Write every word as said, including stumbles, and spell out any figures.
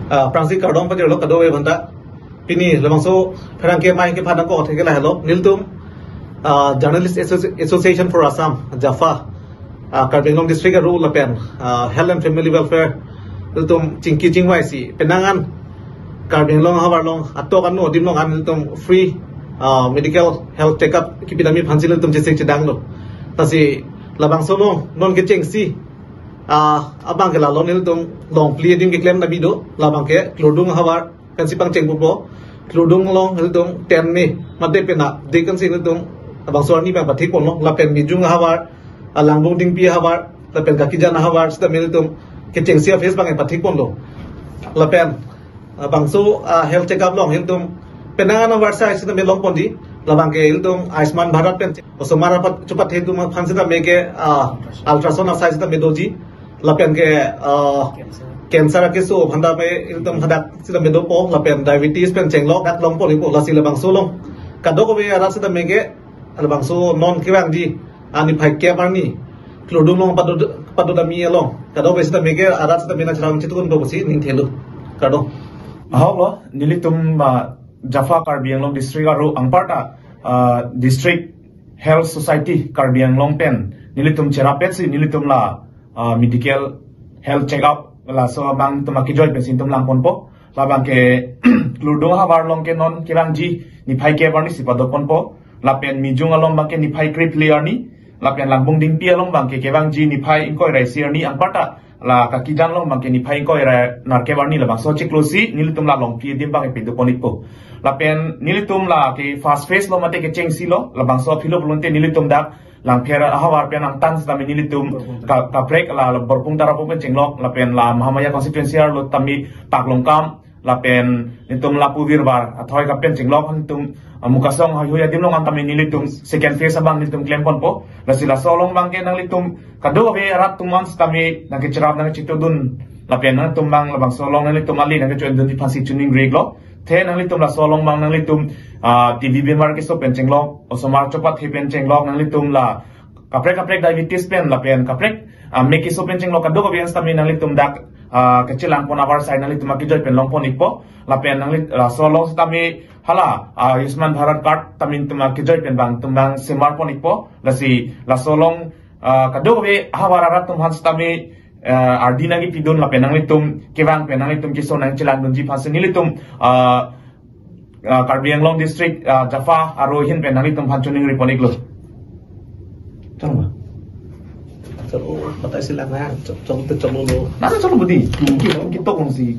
Ah, prangsi kardom pajirlo kadokave aphanta. Pini labangso pherangke amei kephan ako theke lahelo. Nelitum, ah, Journalist Associ-, Association for Assam, JAFA, ah, Karbi Anglong District aru lapen, ah, Health and Family Welfare, nelitum chingki chingvaisi penang an Karbi Anglong ahavar along atok anu adim along an nelitum free, ah, medical health checkup kipidamji aphansi nelitum chesik chedanglo. Lasi labangso along non kechengsi, ah, abang ke lalo nelitum longphli adim keklem dam do, labang ke Klurdung ahavar pensi pangcheng pupo. Klurdung along nelitum ten me mate pena de kansi nelitum labangso arni abang pathik ponlo, lapen Mijung ahavar, ah, Langbung Dingpi ahavar, lapen Kakijan ahavar sitame nelitum kechengsi a-phase abang pathik ponlo. Lapen, ah, bangso, ah, health checkup along nelitum penang an ahavar asai sitame long ponji, labang ke nelitum Ayushman Bharat pen osomar apat chupathe atum aphan sitame ke, ah, ultrasound asai sitame doji, lapen ke, ah, cancer akeso aphanta me nelitum hadak sitame dopo, lapen diabetes pen chenglok dak long ponpo. Lasi labangso along kadokave arat sitame ke labangso non kevangji, ah, niphai kep arni Klurdung along pado, padodamji along kadokave sitame ke arat sitame nangcherap chitun do pusi ning thelo. Kardom. Ahok lo, nelitum, ah, JAFA Karbi Anglong District aru anparta, ah, District Health Society Karbi Anglong pen nelitum cherap-etsi nelitum la, ah, medical health checkup laso abang nelitum akejoi pensi nelitum lang ponpo. Labang ke Klurdung ahavar along ke non kevangji niphai kep arni si pado ponpo. Lapen Mijung along abang ke niphai krephli arni. Lapen Langbung Dingpi along abang ke kevangji niphai ingkoi ra isi arni, anparta la Kakijan along abang ke niphai ingkoi ra nerkep arni. Labangso chiklo si nelitum la longphli adim abang pado pon-ikpo. Lapen nelitum la ke first phase lo mate kechengsi lo, labangso aphi lo pulote nelitum dak Langpher ahavar pen angtan sitame nelitum ka-, kaprek la, la Borpung Tarapung pen chenglok, lapen la Mahamaya constituency arlo tame Paklongkam, lapen nelitum lapu Virbar athoi kapen chenglok, nelitum, ah, Mukasong heihui adim along an tame nelitum second phase abang nelitum klem ponpo. Lasi laso along abang ke nanglitum kadokave arat atum an sitame nangkecherap nangchitudun, lapen nangtum abang labangso along nanglitum ali nangkecho-endunji aphansi choningri-iklo. The nanglitum laso along abang nanglitum, ah, T B bemar keso pen chenglok, osomar chupathe pen chenglok, nanglitum la kaprek kaprek diabetes pen lapen kaprek, ah, me keso pen chenglok kadokave an sitame nanglitum dak, ah, kachelang pon ahavar asai nanglitum akejoi pen long pon-ikpo. Lapen nanglit laso along sitame hala, ah, Ayushman Bharat card tame nelitum akejoi pen abang nelitum abang semar pon-ikpo. Lasi laso along, ah, kadokave ahavar arat atum aphan sitame, ah, ardi nangkepidun lapen nanglitum kevang pen nanglitum keso nangchelangdunji aphansi nelitum, ah, ah, Karbi Anglong District, ah, JAFA aru ahin pen nanglitum aphan choningri pon-iklo. Chalo ba? Chalo, batai sila na, chalo, chalo, chalo lo. Na, chalo budi. Hmm. Kita, kita kongsi.